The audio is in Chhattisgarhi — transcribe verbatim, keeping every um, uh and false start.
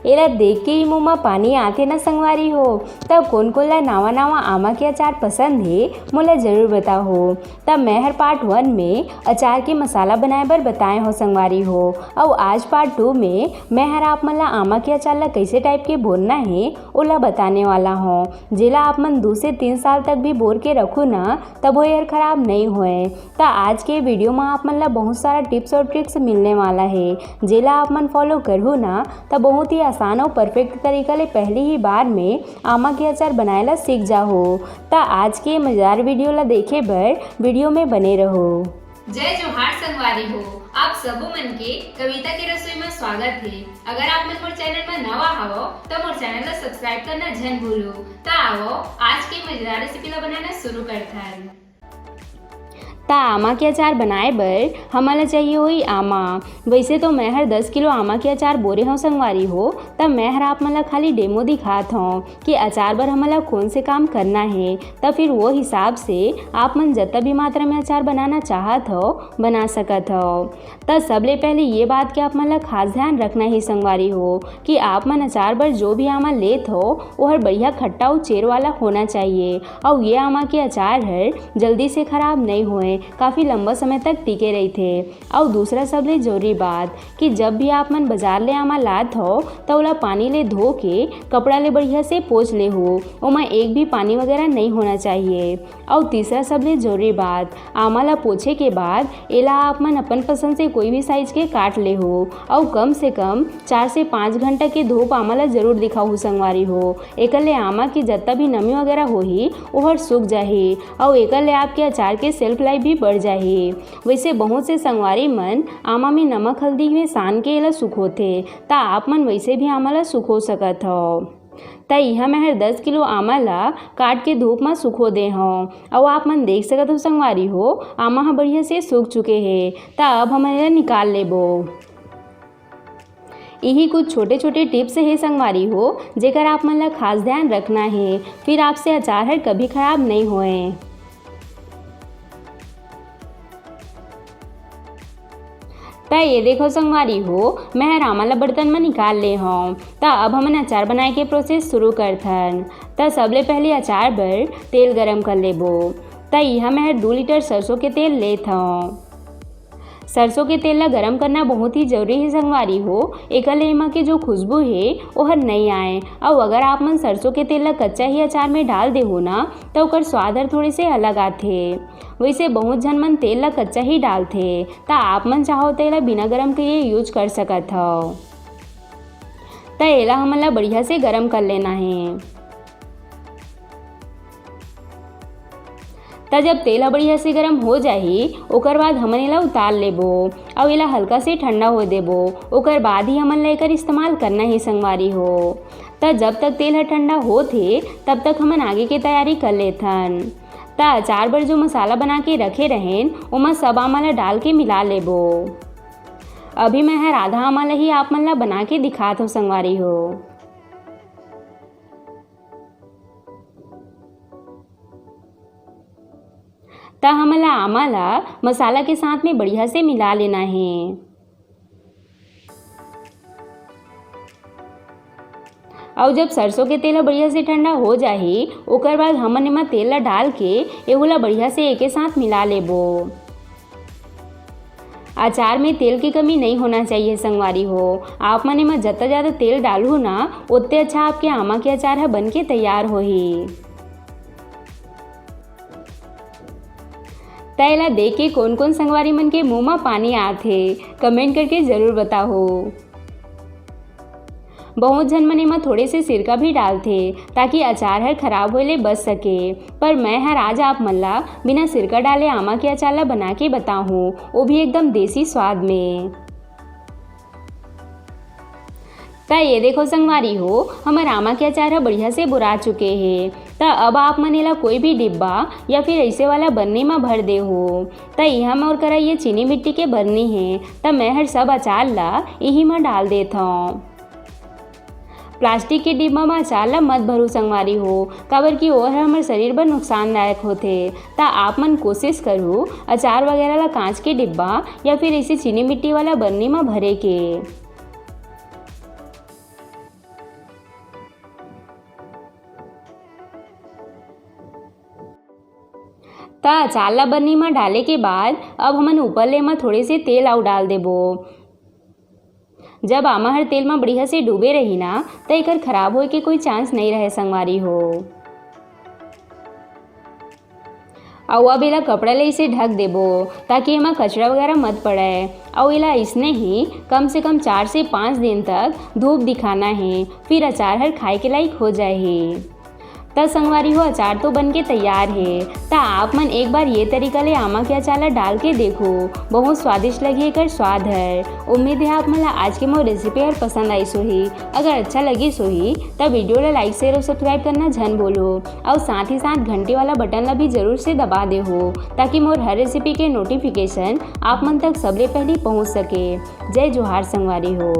एला देख के ही मुंह म पानी आथे न संगवारी हो। त कोन कोन ला नावा नावा आमा के अचार पसंद हे, मोला जरूर बताहो। त मैं हर पार्ट वन में अचार के मसाला बनाए बर बताए हो संगवारी हो, अउ आज पार्ट टू में मैं हर आप मन ला आमा के अचार ला कैसे टाइप के बोनना हे, ओला बताने वाला हो, जेला आप मन दू से तीन साल तक भी बोर के रखू ना, तब वो हर खराब नहीं होए। त आज के वीडियो में आप मन ला बहुत सारा टिप्स और ट्रिक्स मिलने वाला है, जेला आप मन फॉलो करहू ना, त बहुत ही आसान और परफेक्ट तरीका ले पहली ही बार में आमा के अचार बनाए ला सीख जाहू। त आज के मजेदार वीडियो ला देखे बर वीडियो में बने रहो। जय जोहार संगवारी हो, आप सबो मन के कविता के रसोई में स्वागत है। अगर आप मन मोर चैनल में नवा हवो, त मोर चैनल ला सब्सक्राइब करना झन भूलो। त आवो, आज के मजेदार रेसिपी ला बनाना शुरू करथन। त आमा के अचार बनाए बर हमन ला चाहिए होही आमा। वैसे तो मैं हर दस किलो आमा के अचार बोरे हव संगवारी हो, त मैं हर आप मन ला खाली डेमो दिखात हव कि अचार बर हमन ला कौन से काम करना है। त फिर वो हिसाब से आप मन जतना भी मात्रा में अचार बनाना चाहत हव, बना सकत हव। त सबले पहले ये बात के आप मन ला खास ध्यान रखना ही संगवारी हो कि आप मन अचार बर जो भी आमा लेत हो, ओहर बढ़िया खट्टा अउ चेर वाला होना चाहिए। अउ ये आमा के अचार हर जल्दी से खराब नहीं होए, काफ़ी लंबा समय तक टिके रहिथे। अउ दूसरा सबले जरूरी बात कि जब भी आप मन बाजार ले आमा लात हो, त ओला पानी ले धो के कपड़ा ले बढ़िया से पोंछ लेहू, ओमा एक भी पानी वगैरह नहीं होना चाहिए। अउ तीसरा सबले जरूरी बात, आमा ला पोंछे के बाद एला आप मन अपन पसंद से कोई भी साइज के काट लेहू, अउ कम से कम चार से पाँच घंटा के धूप आमा ला जरूर दिखाहू संगवारी हो। एकर ले आमा के जतना भी नमी वगैरह होही, ओहर सूख जाही, अउ एकर ले आपके अचार के शेल्फ लाइफ भी बढ़ जाही। वैसे बहुत से संगवारी मन आमा में नमक हल्दी में सान के एला सुखोथे, त आप मन वैसे भी आमा ला सुखो सकत हव। त इहाँ मैं हर दस किलो आमा ला काट के धूप म सुखो दे हव। अउ आप मन देख सकत हो संगवारी हो, आमा ह बढ़िया से सूख चुके हे। त अब हमन एला निकाल लेबो। इही कुछ छोटे-छोटे टिप्स हे संगवारी हो, जेकर आप मन ला खास ध्यान रखना हे, फिर आपसे अचार हर कभी खराब नहीं होए। त ये देखो संगवारी हो, मैं हर आमा ला बर्तन म निकाल ले हव। त अब हमन अचार बनाए के प्रोसेस शुरू करथन। त सबले पहले अचार बर तेल गरम कर लेबो। त इहाँ मैं हर दू लीटर सरसों के तेल लेत हव। सरसों के तेल ला गरम करना बहुत ही जरूरी हे संगवारी हो, एकर ले एमा के जो खुशबू हे ओहर नइ आए। अउ अगर आप मन सरसों के तेल ला कच्चा ही अचार में डाल देहू ना, त ओकर स्वाद हर थोड़े से अलग आथे। वैसे बहुत झन मन तेल ला कच्चा ही डालथे, त आप मन चाहो त एला बिना गरम किए यूज कर सकत हव। त एला हमन ला बढ़िया से गरम कर लेना हे। त जब तेल ह बढ़िया से गरम हो जाही, ओकर बाद हमन एला उतार लेबो अउ एला हल्का से ठंडा होए देबो। ओकर बाद ही हमन ला एकर इस्तेमाल करना हे संगवारी हो। त जब तक तेल ह ठंडा होत हे, तब तक हमन आगे के तैयारी कर लेथन। त अचार बर जो मसाला बना के रखे रहेन, ओमा सब आमा ला डाल के मिला लेबो। अभी मैं हर आधा आमा ला ही आप मन ला बना के दिखात हव संगवारी हो। त हमन ला आमा ला मसाला के साथ में बढ़िया से मिला लेना हे। अउ जब सरसों के तेल ह बढ़िया से ठंडा हो जाही, ओकर बाद हमन एमा तेल ला डाल के एहू ला बढ़िया से एके साथ मिला लेबो। अचार में तेल की कमी नहीं होना चाहिए संगवारी हो। आप मन एमा जतना ज़्यादा तेल डालहू ना, ओतने अच्छा आपके आमा के अचार ह बन के तैयार होही। त एला देख के कोन-कोन संगवारी मन के मुंह म पानी आत हे, कमेंट करके जरूर बताहो। बहुत झन मन एमा थोड़े से सिरका भी डालथे, ताकि अचार हर खराब होए ले बच सके, पर मैं हर आज आप मन ला बिना सिरका डाले आमा के अचार ला बना के बताहूँ, वो भी एकदम देसी स्वाद में। त ये देखो संगवारी हो, हमर आमा के अचार ह बढ़िया से बुरा चुके हे। त अब आप मन एला कोई भी डिब्बा या फिर ऐसे वाला बरनी म भर देहू। त इहाँ मोर करा ये चीनी मिट्टी के बरनी हे, त मैं हर सब अचार ला इही म डाल देत हव। प्लास्टिक के डिब्बा म अचार ला मत भरू संगवारी हो, काबर कि ओहर हमर शरीर बर नुकसानदायक होथे। त आप मन कोशिश करहू अचार वगैरह ला कांच के डिब्बा या फिर ऐसे चीनी मिट्टी वाला बरनी म भरे के। त अचार ला बरनी म डाले के बाद अब हमन ऊपर ले एमा थोड़े से तेल अउ डाल देबो। जब आमा हर तेल म बढ़िया से डूबे रही ना, त एकर खराब होए के कोई चांस नइ रहे संगवारी हो। अउ अब एला कपड़ा ले इसे ढक देबो, ताकि एमा कचरा वगैरह मत पड़े। अउ एला इसने ही कम से कम चार से पाँच दिन तक धूप दिखाना हे, फिर अचार हर खाए के लायक हो जाही। त संगवारी हो, अचार तो बन के तैयार हे। त आप मन एक बार ये तरीका ले आमा के अचार ला डाल के देखो, बहुत स्वादिष्ट लगही एकर स्वाद हर। उम्मीद हे आप मन ला आज के मोर रेसिपी हर पसंद आइस होही। अगर अच्छा लगिस होही त वीडियो ला लाइक, शेयर अउ सब्सक्राइब करना झन भूलो, अउ साथ ही साथ घंटी वाला बटन ला भी जरूर से दबा देहो, ताकि मोर हर रेसिपी के नोटिफिकेशन आप मन तक सबले पहली पहुंच सके। जय जोहार संगवारी हो।